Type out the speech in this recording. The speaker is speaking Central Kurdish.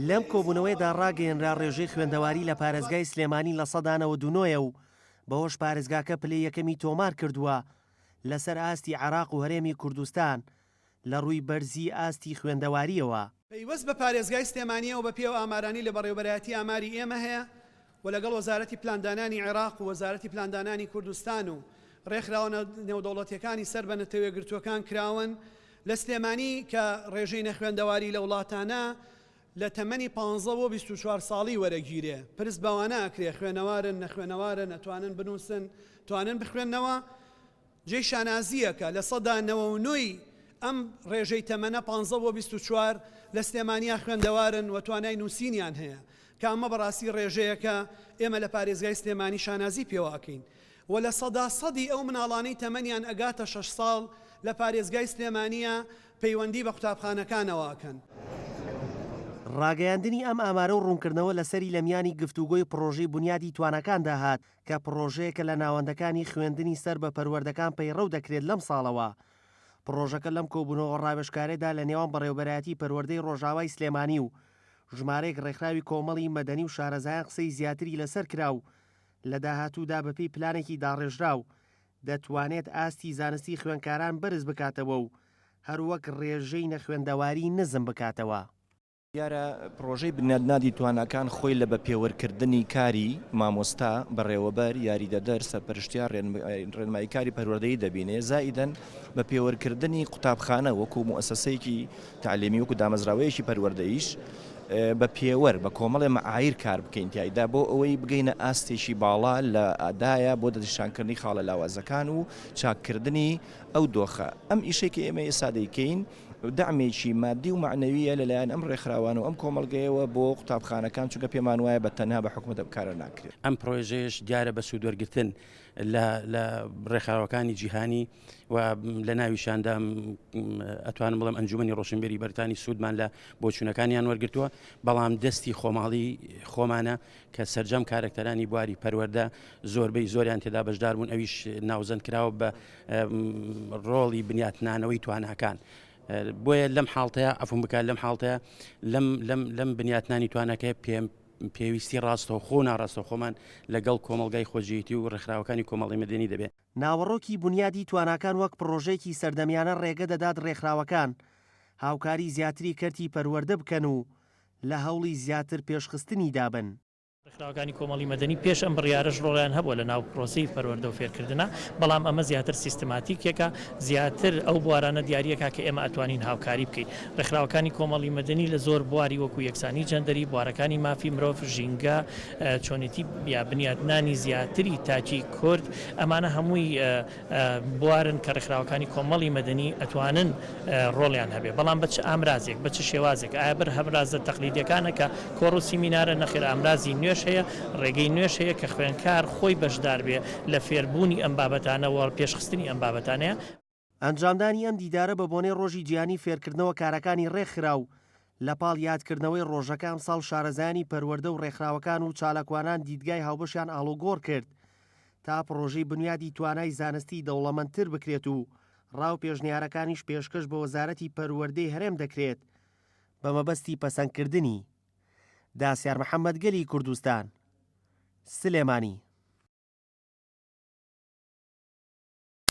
لەم کۆبوونەوەیەدا ڕاگەیەنرا ڕێژەی خوێندەواری لە پارێزگای سلێمانی 99% ە و بەوەش پارێزگاکە پلەی یەکەمی تۆمار کردووە لەسەر ئاستی عێراق و هەرێمی کوردستان لە ڕووی بەرزی ئاستی خوێندەوارییەوە. پەیوەست بە پارێزگای سلێمانییەوە بەپێی ئەو ئامارانەی لە بەڕێوەبەرایەتی ئاماری ئێمە هەیە و لەگەڵ وەزارەتی پلاندانانی عێراق و وەزارەتی پلاندانانی کوردستان و ڕێکخراوە نێودەوڵەتییەکانی سەر بە نەتەوەیەکگرتووەکان کراون لە سلێمانی کە ڕێژەی نەخوێندەواری لە وڵاتانە لە تەمەنی پانزە بۆ 24 ساڵی وەرەگیرێ پرس بەوانە ئەکرێ خوێنەوارن نەخوێنەوارن ئەتوانن بنووسن توانن بخوێننەوە جێی شانازییە کە 99% ی ئەم ڕێژەی تەمەنە پانزە بۆ 24 لە سلێمانیا خوێندەوارن و توانای نووسینیان هەیە کە ئەمە بەڕاستی ڕێژەیەکە ئێمە لە پارێزگای سلێمانی شانازی پێوە ئەکەین و لە سەدی ئەو مناڵانەی تەمەنیان ئەگاتە شەش ساڵ لە پارێزگای سلێمانییە پەیوەندی بە قوتابخانەکانەوە ئەکەن. ڕاگەیاندنی ئەم ئامارە و ڕوونکردنەوە لەسەری لە میانی گفتوگۆی پڕۆژەی بونیادی تواناکاندا هات کە پڕۆژەیەکە لە ناوەندەکانی خوێندنی سەر بە پەروەردەکان پەیڕەو دەکرێت لەم ساڵەوە. پڕۆژەکە لەم کۆبوونەوە ڕاوێژکارەدا لە نێوان بەڕێوەبەرایەتی پەروەردەی ڕۆژاوای سلێمانی و ژمارەیەک ڕێکخراوی کۆمەڵی مەدەنی و شارەزایان قسەی زیاتری لەسەر کرا و لە داهاتوودا بەپێی پلانێکی داڕێژراو دەتوانێت ئاستی زانستی خوێندکاران بەرز بکاتەوە و هەروەک ڕێژەی نەخوێندەواری نزم بکاتەوە. دیارە پڕۆژەی بنیادنانی تواناکان خۆی لە بە پێوەرکردنی کاری مامۆستا، بەڕێوەبەر، یاریدەدەر، سەرپەرشتیار، ڕێنماییکاری پەروەردەیی دەبینێ، زائیدەن بە پێوەرکردنی قوتابخانە وەکوو موئەسەسەیەکی تەعلیمی، وەکوو دامەزراوەیەکی پەروەردەییش بە پێوەر، بە کۆمەڵێ مەعاییر کار بکەین تیایدا بۆ ئەوەی بگەینە ئاستێکی باڵا لە ئەدایە بۆ دەستنیشانکردنی خاڵە لاوازەکان و چاککردنی ئەو دۆخە. ئەم ئیشەی کە ئێمە ئێستا دەیکەین، دەعمێکی مادی و مەعنەوییە لەلایەن ئەم ڕێکخراوانە و ئەم کۆمەڵگەیەوە بۆ قوتابخانەکان، چونکە پێمان وایە بە تەنها بە حکومەت ئەم کارە ناکرێت. ئەم پڕۆژەیەش دیارە بە سوودوەرگرتن لە لە ڕێکخراوەکانی جیهانی و لە ناویشاندا ئەتوانم بڵێم ئەنجومەنی ڕۆشنبیری بەریتانی سوودمان لە بۆچوونەکانیان وەرگرتووە، بەڵام دەستی خۆماڵی خۆمانە کە سەرجەم کارەکتەرانی بواری پەروەردە زۆربەی زۆریان تێدا بەشدار بوون، ئەویش ناوزەند کراوە بە ڕۆڵی بنیاتنانەوەی تواناکان. بۆیە لەم حاڵتەیە عەفوم بکات لەم حاڵتەیە لەم لەم لەم بنیاتنانی توانەکەی پێم پێویستی ڕاستەوخۆ و ناڕاستەوخۆمان لەگەڵ کۆمەڵگای خۆجێیتی و ڕێکخراوەکانی کۆمەڵی مەدەنی دەبێ. ناوەڕۆکی بونیادی تواناکان وەک پڕۆژەیەکی سەردەمیانە ڕێگە دەدات ڕێکخراوەکان هاوکاری زیاتری کەرتی پەروەردە بکەن و لە هەوڵی زیاتر پێشخستنیدا بن. ڕێکخراوەکانی کۆمەڵی مەدەنی پێش ئەم بڕیارەش ڕۆڵیان هەبووە لە ناو پرۆسەی پەروەردە و فێرکردنا، بەڵام ئەمە زیاتر سیستماتیکێکە، زیاتر ئەو بوارانە دیاریەکا کە ئێمە ئەتوانین هاوکاری بکەین. ڕێکخراوەکانی کۆمەڵی مەدەنی لە زۆر بواری وەکو یەکسانی جەندەری، بوارەکانی مافی مرۆڤ، ژینگە، چۆنێتی یا بنیاتنانی زیاتری تاکی کورد، ئەمانە هەمووی بوارن کە ڕێکخراوەکانی کۆمەڵی مەدەنی ئەتوانن ڕۆڵیان هەبێ، بەڵام بە چ ئامرازێک، بە چ شێوازێک، ئایا بەر ئامرازە تەقلیدیەکانە کە کۆڕ و سیمینارە، نەخێر ئامرازی نوێش هەیە، ڕێگەی نوێش هەیە کە خوێندکار خۆی بەشدار بێ لە فێربوونی ئەم بابەتانە و پێشخستنی ئەم بابەتانەیە. ئەنجامدانی ئەم دیدارە بە بۆنەی ڕۆژی جیهانی فێرکردنەوە کارەکانی ڕێکخرا و لە پاڵ یادکردنەوەی ڕۆژەکە ئەمساڵ شارەزایانی پەروەردە و ڕێکخراوەکان و چالاکوانان دیدگای هاوبەشیان ئاڵوگۆڕ کرد تا پڕۆژەی بنیادی توانای زانستی دەوڵەمەندتر بکرێت و ڕا و پێشنیارەکانیش پێشکەش بە وەزارەتی پەروەردەی هەرێم دەکرێت بە مەبەستی پەسەندکردنی. داسیار محەمەد گەلی کوردستان، سلێمانی.